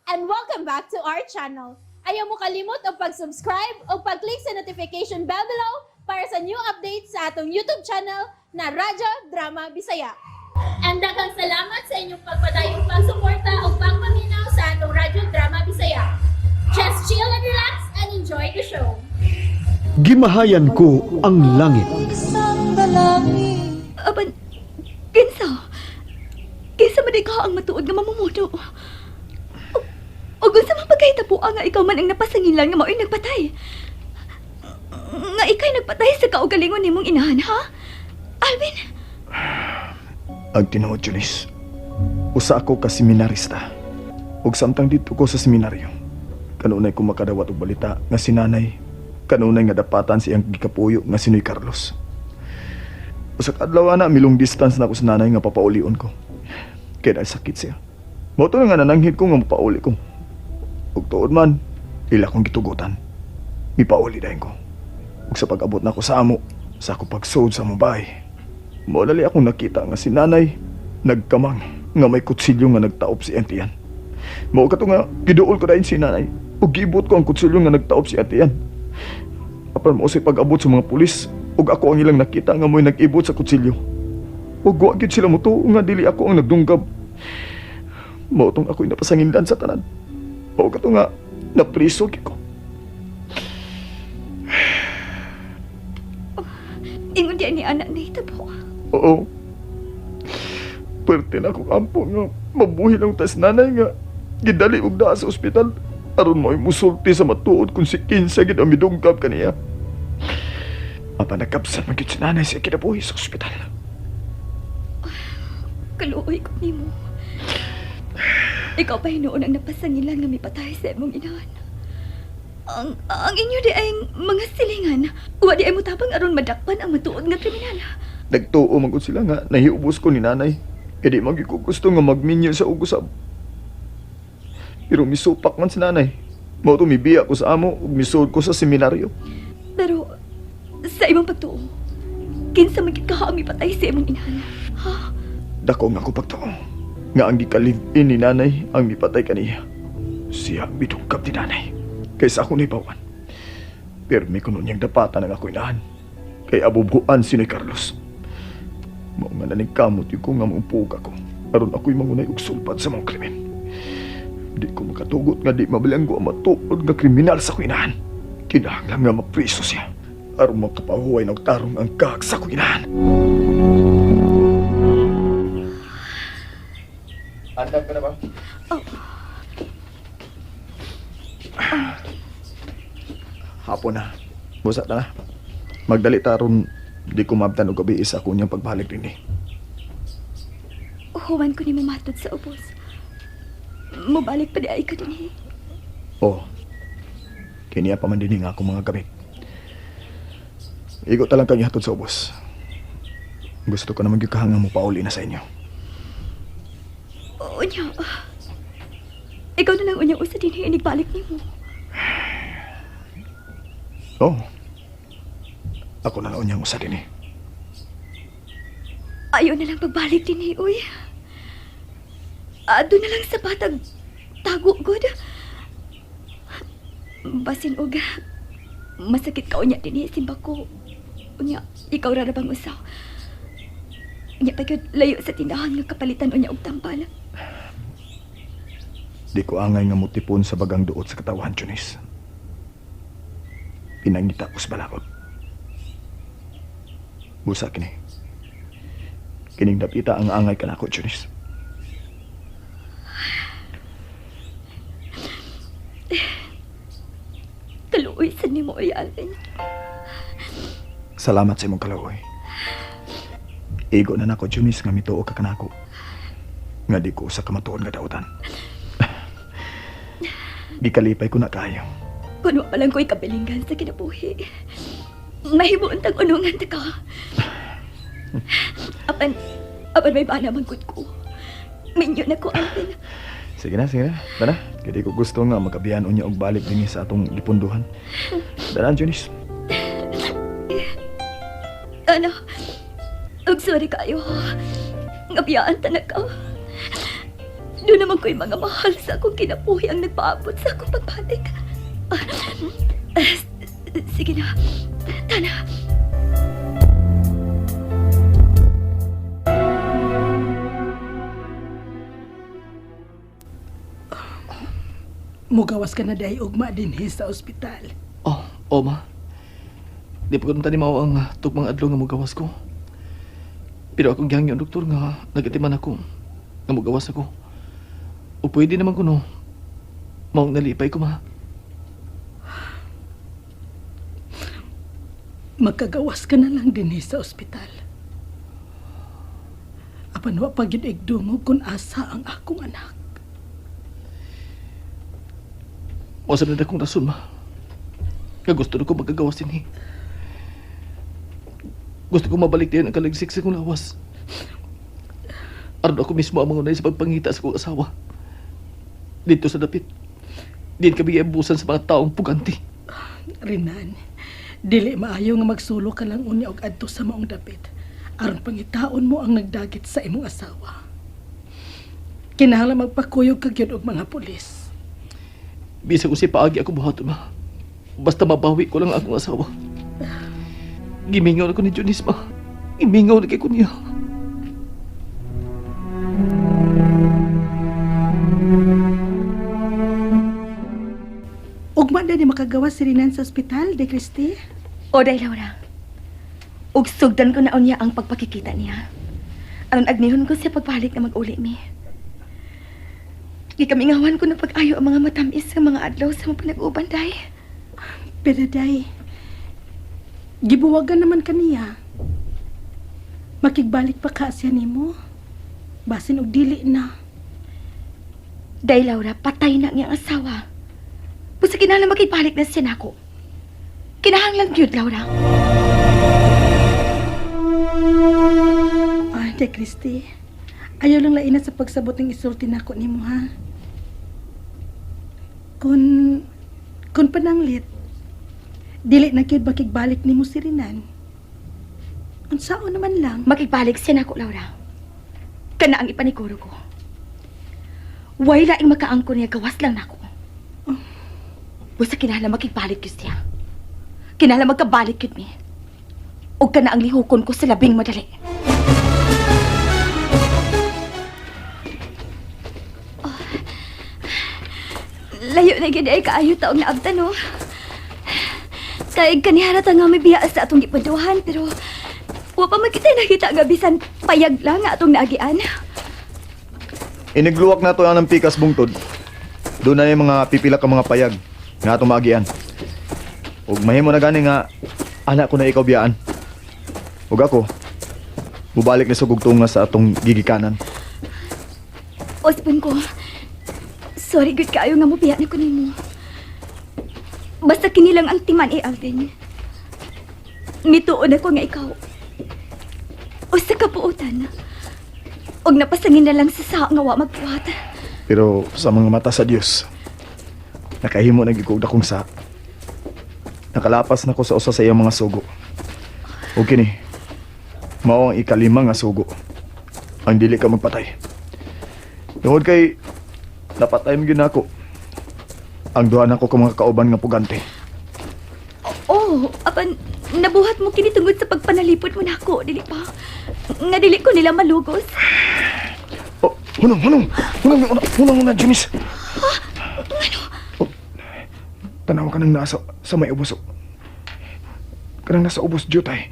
And welcome back to our channel. Ayaw mo kalimot og pag-subscribe o pag-click sa notification bell below para sa new updates sa atong YouTube channel na Radyo Drama Bisaya. And daghang salamat sa inyong pagpadayong pagsuporta o pagpaminaw sa atong Radyo Drama Bisaya. Just chill and relax and enjoy the show. Gimahayan ko ang langit. Apan, kinsa? Kinsa man ikaw ang matuod nga mamumuno? O unsa man pagkahitabo nga ikaw man ang napasanginlan nga mao'y nagpatay? Nga ikay nagpatay sa kaugalingon nimong inahan, ha? Alvin? Ang tinuod, Junis, usa ako ka seminarista. Ug samtang didto ko sa seminaryo, kanunay ko makadawat og balita nga si nanay, kanunay nga dapatan sa iyang gikapuyo nga si Noy Carlos. Usa ka adlaw na mi-long distance na ako sa nanay nga papaulion ko. Kaya dahil sakit siya. Mao to nga nananghid ko nga mapauli ko. Ug tuod man, ila kong gitugutan. Mipauli dayon ko. Ug sa pag-abot na ako sa amo, sa ako pagsuod sa among bahay, mao dali akong nakita nga si nanay nagkamang nga may kutsilyo nga nagtaop sa iyang tiyan. Mao kato nga giduol ko dayon si nanay ug giibot ko ang kutsilyo nga nagtaop sa iyang tiyan. Apan mao sa pag-abot sa mga pulis ug ako ang ilang nakita nga mo'y nag-ibot sa kutsilyo. Ug wa gyud sila motuo nga dili ako ang nagdunggab. Mao tong ako'y napasanginlan sa tanan. Mao kato nga napriso gyud ko. Ingon diay ni anak nahitabo. Oo. Pwerte na akong ampo nga mabuhi lang tas nanay nga gidali og daa sa ospital aron mo'y musulti sa matuod kung si kinsa gid ang midungkab kaniya. Apan nagkabsat man gyud si nanay sa kinabuhi sa ospital. Kaluoy ko nimo. Ikaw pa hinuon ang napasangilan nga mipatay sa imong inahan. Ang inyo di ay mga silingan. Wa di ay motabang aron madakpan ang matuod nga kriminal. Nagtuo man gud sila nga nahiubos ko ni nanay. Kaya di man gyud ko gusto nga magminyo sa ugusab. Pero misupak man si nanay. Mao to mibiya ko sa amo ug misuod ko sa seminaryo. Pero sa imong pagtuo, kinsa man gyud ka ang mipatay sa imong inahan? Ha? Dako nga ako pagtuo nga ang gika-live-in ni nanay ang mipatay kaniya. Siya ang midungkab ni nanay. Kaysa ako nahibaw-an. Pero may kuno niyang dapatan ang ako inahan. Kay abubuan si Noy Carlos. Mao nga naningkamot gyud ko nga maupog ako. Aron ako'y mangunay og sulpad sa mga krimen. Di ko makatugot nga di mabilanggo ang matuod nga kriminal sa akong inahan. Kinahanglan nga mapriso siya. Aron makapahuway ng tarong ang kahag sa akong inahan. Andam ka na ba? Oh. Hapon na. Busa ta na. Magdali ta aron di ko maabtan og gabi sa ako niyang pagbalik dinhi. Human ko nimo matod sa ubos. Mobalik pa di ay ka dinhi? Oh. Kiniya pa man dinhi nga akong mga gamit. Igo ta lang kang ihatod sa ubos. Gusto ko naman gyud kahanga mo pauli na sa inyo. Unya. Ikaw na lang unya usa dinhi inigbalik nimo. Oh. Ako na lang unyang usa dinhi. Ayaw na lang pagbalik dinhi, uy. Adto na lang sa patag tago gud. Basin og masakit ka unya dinhi simba ko. Unya, ikaw ra bang usa? Unya pa gyud layo sa tindahan nga kapalitan unya og tampal. Di ko angay nga motipon sa bagang duot sa katawan, Junis. Pinangita ko sa balakod. Busa kini. Kining dapita ang angay kanako, Junis. Kaluoy sa nimo, oy, Alvin. Salamat sa imong kaluoy. Igo na nako, Junis, nga mituo ka kanako. Nga di ko sa kamatuon nga dautan. Gikalipay ko na kayo. Kuno pa lang ko'y kabilingan sa kinabuhi. Mahimuon tag unungan ta ka. Apan may bana man gud ko. Minyo na ko, Alvin. Sige na, sige na. Tara. Kaya di ko gusto nga magabihan unya og balik dinhi sa atong gipunduhan. Dara, Junis. Ano? Ug sorry kayo. Ngabiyaan ta na ka. Doon naman ko'y mga mahal sa akong kinabuhi ang nagpaabot sa akong pagbalik. Ah, ah, sige na. Tana. Mugawas ka na dahil ugma dinhi sa ospital. Oh, oma. Di pa ko ni mao ang tugmang adlaw nga mugawas ko. Pero akong gihangyo ang doktor nga nagatiman ako nga mugawas ako. O pwede naman kuno. Maong nalipay ko, ma. Magkagawas ka na lang dinhi sa ospital. Apan wa pa gyud igdungog kung asa ang akong anak. Mao sa na akong rason, ma. Nga gusto na ko magkagawas dinhi. Gusto ko mabalik din ang kaligsik sa kong lawas. Aron ako mismo ang mangunay sa pagpangita sa kong asawa. Dito sa dapit. Diin kami giambusan sa mga taong puganti. Rinan, dili maayo nga magsulo ka lang unya og adto sa maong dapit aron pangitaon mo ang nagdagit sa imong asawa. Kinahanglan magpakuyog ka gyud og mga pulis. Bisag ko si paagi ako buhaton, ma. Basta mabawi ko lang akong asawa. Gimingaw na ko ni Junice, ma. Gimingaw na kay ko niya. Ugma na ni makagawas si Rinan sa ospital, de Christy. O, day, Laura. Ug sugdan ko na unya ang pagpakikita niya. Aron agnihon ko siya pagbalik na mag-uli mi. Gikamingawan ko na pag-ayo ang mga matamis nga mga adlaw sa mga pinag-uban, day. Pero day, gibuwagan naman kaniya. Makigbalik pa ka siya nimo. Basin og dili na. Day, Laura, patay na ang iyang asawa. Busa kinahanglan makibalik na siya nako. Kinahanglan gyud, Laura. Ay, de Christy. Ayaw lang laina sa pagsabot ng isulti nako nimo ha. Kung pananglit, dili na gyud makigbalik nimo si Rinan. Unsaon naman lang. Makigbalik siya nako, Laura. Kana ang ipaniguro ko. Way laing makaangko niya gawas lang nako. Busa kinahanglan makigbalik gyud siya. Kinahanglan magkabalik gyud mi. Ug kana ang lihukon ko sa labing madali. Oh. Layo na gid ay kaayo taong naabtan no. Kay kanihara ta nga may biya sa atong gipunduhan pero wa pa man kita nakita nga bisan payag lang nga atong naagian. Inigluwak na to ang pikas bungtod. Doon na yung mga pipila ka mga payag nga atong maagian. Ug mahimo na gani nga anak ko na ikaw biyaan. Ug ako, mubalik na sa gugtunga sa atong gigikanan. Osbon ko. Sorry gud kaayo nga mobiya na ko nimo. Basta kini lang ang timan eh, Alvin. Mituon ako nga ikaw. Usa ka puotan. Og napasangin na lang sa sa nga wa magbuhat. Pero sa mga mata sa Dios, nakahimo na gyud ko og dakong sa. Nakalapas na ko sa usa sa iyang mga sugo. Ug kini, mao ang ikalima nga sugo. Ang dili ka magpatay. Tungod kay napatay mo gyud nako. Ang duha nako ka mga kauban nga pugante. Oh, apan nabuhat mo kini tungod sa pagpanalipod mo nako, dili pa. Nga dili ko nila malugos. Oh, hunong, hunong! Hunong, hunong, hunong, hunong, Janice! Oh, tanaw ka nang nasa sa may ubos. oh. Kanang nasa ubos, Jutay.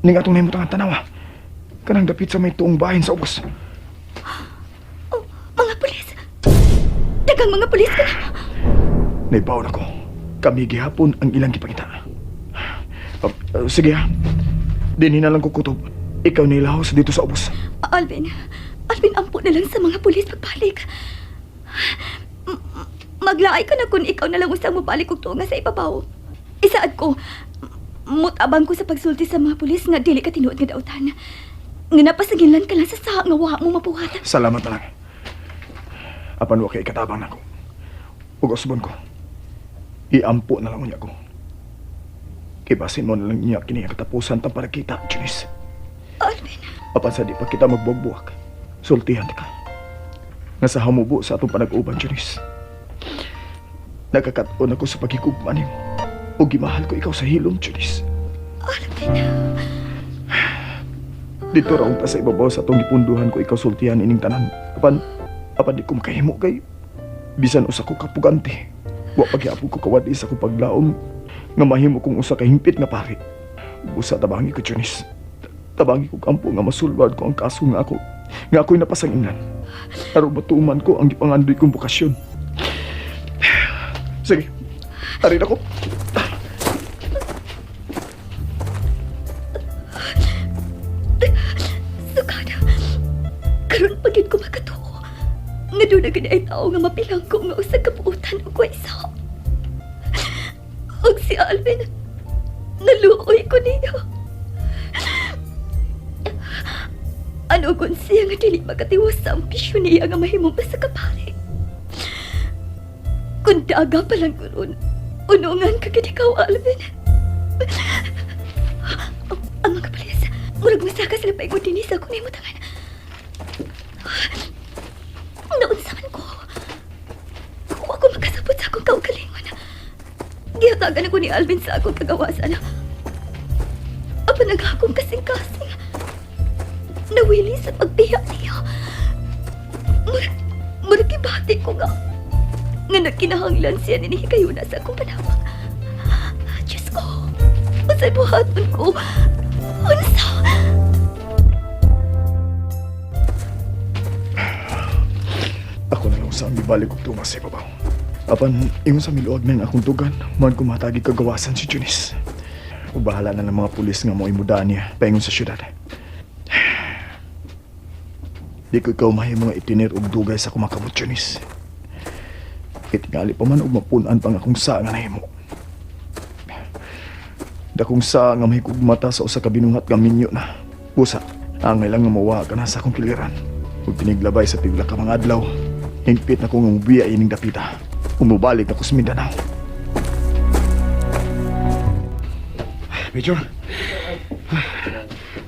Ning atong nahimutang ang tanawa. Kanang dapit sa may tuong bahin sa ubos. Oh, mga pulis. Dagang mga pulis ka na. Naibaon ako. Kami gihapon ang ilang gipangita. Oh, sige ha. Dinhi na lang ko kutob. Ikaw nilahos dito sa ubos. Alvin, Alvin, ampo na lang sa mga pulis pagbalik. Maglaay ka na kung ikaw na lang usang mabalik og tuong nga sa ibabaw. Isaad ko, mutabang ko sa pagsulti sa mga pulis nga dili ka tinuod nga dautan. Nga napasanginlan ka lang sa sa nga wa mo mapuhat. Salamat na lang. Apan wa kay ikatabang nako. Ug usbon ko. Iampo na lang unya ko. Kay basin mo na lang niya kini ang katapusan tang para kita, Janice. Alvin, Apan sa di pa kita magbuwag-buwag. Sultihan ta ka. Nga sa hamubo sa atong panag-uban, Janice. Nagkakat-on ako sa pagkikugma nimo. O gimahal ko ikaw sa hilom, Janice. Alvin, Dito ra unta sa ibabaw sa atong gipunduhan ko ikaw sultihan ining tanan. Apan, apan di ko makahimo kay bisan usa ko kapugante. Wa pagyapon ko kawad-i sa akong paglaom nga mahimo kong usa ka hingpit nga pari. Busa tabangi ko, Janice. Tabangi ko kampo nga masulbad ko ang kaso nga ako nga ako'y napasanginan. Aron matuman ko ang gipangandoy kong bokasyon. Sige, arin ako. Sugada. Karon pa gyud ko makatuo. Nga doon na gid ay tao nga mapilang ko nga usa ka buotan ug way isa. Og si Alvin, naluoy ko niya. Ano kung siya nga dili makatiwas sa ambisyon niya nga mahimong sa kapari? Kung daga pa lang ko ron, unungan ka gid ikaw, Alvin. Ang mga pulis, murag masaka sila paingon dinhi sa akong nahimutangan. Naunsa man ko. Kung ako makasabot sa akong kaugalingon. Gihatagan ako ni Alvin sa akong kagawasan. Apan ang akong kasing-kasing. Nawili sa pagbiya niya. Murag gibati ko nga. Nga nagkinahanglan siya ninihigayuna sa akong panawang. Diyos ko, unsay buhaton ko? Unsa? Ako na lang sa ang gibalik og tunga sa ibabaw. Apan, ingon sa miluag na ang akong tugan, man kumatagi kagawasan si Janice. O bahala na ng mga pulis nga mo imudaan niya, paingon sa syudad. Di ko ikaw mahimo nga itiner og dugay sa kumakamot, Janice. Itingali pa man og mapunan pang akong saa nga nahimo. Dakong saa nga mahigugmata sa usa ka binuhat nga minyo na. Busa, angay lang nga mawa ka na sa akong kiliran. Ug tiniglabay sa pigla ka mga adlaw. Hingpit na ko nga mubiya ining dapita. Umubalik na ko sa Mindanao. Major,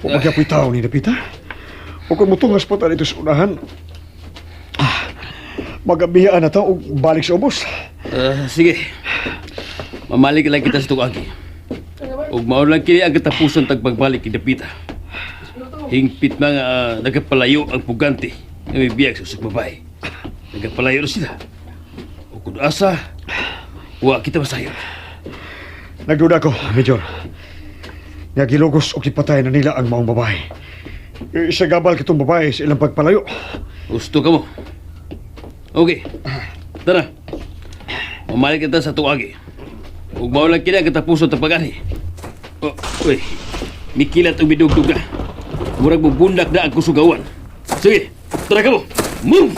huwag magyapoy tao ni Dapita. Huwag kang mutungas pa tayo dito sa unahan. Magabiyaan na ta og balik sa ubos. Ah, sige. Mamalik lang kita sa tuagi. Ug mao lang kini ang katapusan tag pagbalik kay Dapita. Hingpit na nga nagapalayo ang pugante nga may biyag sa usag babae. Nagapalayo na sila. Ug kun asa, wa kita masayod. Nagduda ko, Major. Nga gilugos og gipatay na nila ang maong babae. Isa gabal kitong babae sa ilang pagpalayo. Gusto ka mo. Okay. Tara. Mamalik kita sa tuagi. Ug mao lang kini ang katapusan tag pag-ani. Oh, uy. Mikilat og midugdug na. Murag mubundak na ang kusugawan. Sige, tara ka mo. Move!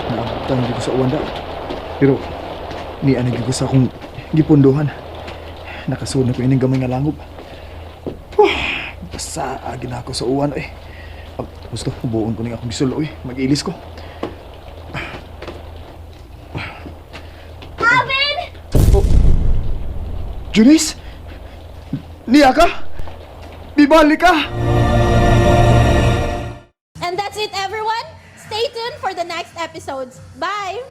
Naabtan ko sa uwan da. Pero ni ano gyud ko sa akong gipunduhan. Nakasuod na ko ining gamay nga langob. Huh, basta agi na ako sa uwan eh. Pag gusto, buon ko ning akong gisulo eh. Mag-ilis ko. Alvin! Oh. Junice! Niya ka? Bibalik ka! And that's it, everyone. Stay tuned for the next episodes. Bye!